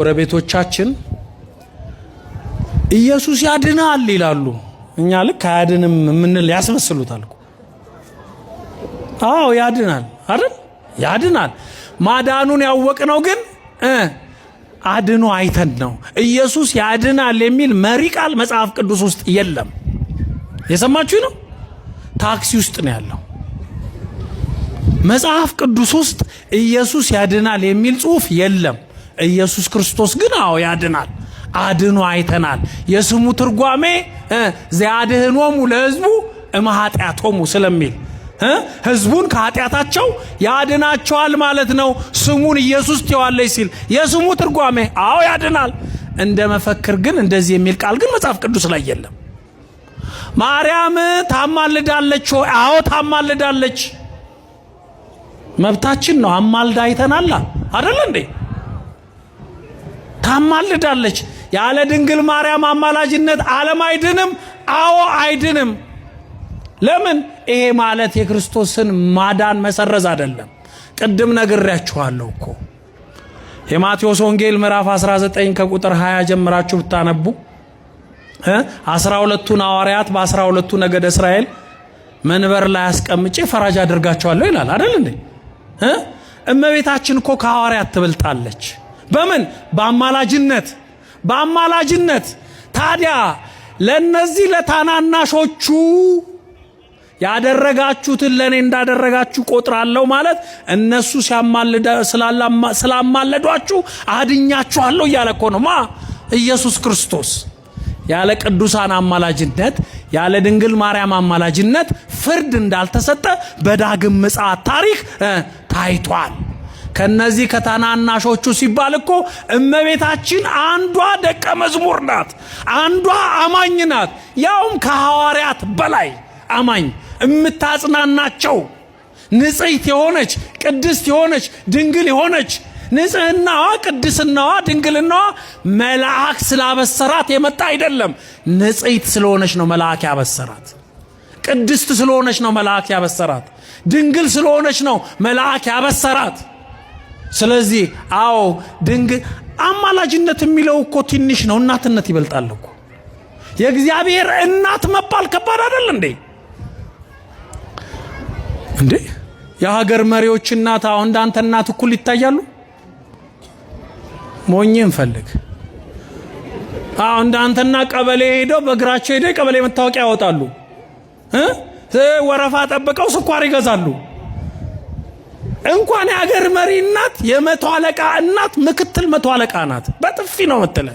ጎረቤቶቻችን ኢየሱስ ያድናል ይላሉ። እኛ ልክ አያድንም የምንል ያስመስሉታል እኮ። አዎ ያድናል አይደል? ያድናል። ማዳኑን ያወቅነው ግን አድኖ አይተን ነው። ኢየሱስ ያድናል የሚል መሪ ቃል መጽሐፍ ቅዱስ ውስጥ የለም። የሰማችሁ ነው። ታክሲ ውስጥ ነው ያለው። መጽሐፍ ቅዱስ ውስጥ ኢየሱስ ያድናል የሚል ጽሑፍ የለም። ኢየሱስ ክርስቶስ ግን አዎ ያድናል፣ አድኖ አይተናል። የስሙ ትርጓሜ ዘያድኅኖሙ ለሕዝቡ እምኃጢአቶሙ ስለሚል ሕዝቡን ከኃጢአታቸው ያድናቸዋል ማለት ነው። ስሙን ኢየሱስ ትዋለች ሲል የስሙ ትርጓሜ አዎ ያድናል። እንደ መፈክር ግን እንደዚህ የሚል ቃል ግን መጽሐፍ ቅዱስ ላይ የለም። ማርያም ታማልዳለች ወይ? አዎ ታማልዳለች። መብታችን ነው። አማልዳ አይተናላ አይደል እንዴ? ታማልዳለች። ያለ ድንግል ማርያም አማላጅነት ዓለም አይድንም። አዎ አይድንም። ለምን? ይሄ ማለት የክርስቶስን ማዳን መሰረዝ አይደለም። ቅድም ነግሬያችኋለሁ እኮ የማቴዎስ ወንጌል ምዕራፍ 19 ከቁጥር 20 ጀምራችሁ ብታነቡ 12ቱን ሐዋርያት በ12ቱ ነገደ እስራኤል መንበር ላይ አስቀምጬ ፈራጅ አድርጋቸዋለሁ ይላል አይደል እንዴ? እመቤታችን እኮ ከሐዋርያት ትበልጣለች። በምን? በአማላጅነት፣ በአማላጅነት። ታዲያ ለነዚህ ለታናናሾቹ ያደረጋችሁትን ለእኔ እንዳደረጋችሁ ቆጥራለሁ ማለት እነሱ ስላማለዷችሁ አድኛችኋለሁ እያለ እኮ ነው ማ ኢየሱስ ክርስቶስ። ያለ ቅዱሳን አማላጅነት፣ ያለ ድንግል ማርያም አማላጅነት ፍርድ እንዳልተሰጠ በዳግም ምጽአት ታሪክ ታይቷል። ከነዚህ ከታናናሾቹ ሲባል እኮ እመቤታችን አንዷ ደቀ መዝሙር ናት፣ አንዷ አማኝ ናት። ያውም ከሐዋርያት በላይ አማኝ፣ እምታጽናናቸው ንጽሕት የሆነች፣ ቅድስት የሆነች፣ ድንግል የሆነች። ንጽህናዋ፣ ቅድስናዋ፣ ድንግልናዋ መልአክ ስላበሰራት የመጣ አይደለም። ንጽሕት ስለሆነች ነው መልአክ ያበሰራት። ቅድስት ስለሆነች ነው መልአክ ያበሰራት። ድንግል ስለሆነች ነው መልአክ ያበሰራት። ስለዚህ አዎ ድንግል አማላጅነት የሚለው እኮ ትንሽ ነው። እናትነት ይበልጣል እኮ። የእግዚአብሔር እናት መባል ከባድ አይደል እንዴ? እንዴ የሀገር መሪዎች እናት አሁን እንዳንተ እናት እኩል ይታያሉ? ሞኝ እንፈልግ። አዎ እንዳንተና ቀበሌ ሄደው በእግራቸው ሄደው የቀበሌ መታወቂያ ያወጣሉ። ወረፋ ጠብቀው ስኳር ይገዛሉ። እንኳን የሀገር መሪ እናት የመቶ አለቃ እናት ምክትል መቶ አለቃ ናት። በጥፊ ነው ምትለ።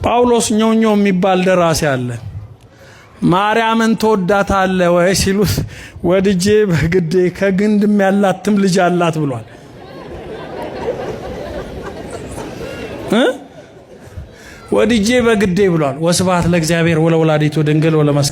ጳውሎስ ኞኞ የሚባል ደራሲ አለ። ማርያምን ትወዳታለህ ወይ ሲሉት ወድጄ በግዴ ከግንድም ያላትም ልጅ አላት ብሏል። ወድጄ በግዴ ብሏል። ወስብሐት ለእግዚአብሔር ወለወላዲቱ ድንግል ወለመስቀሉ።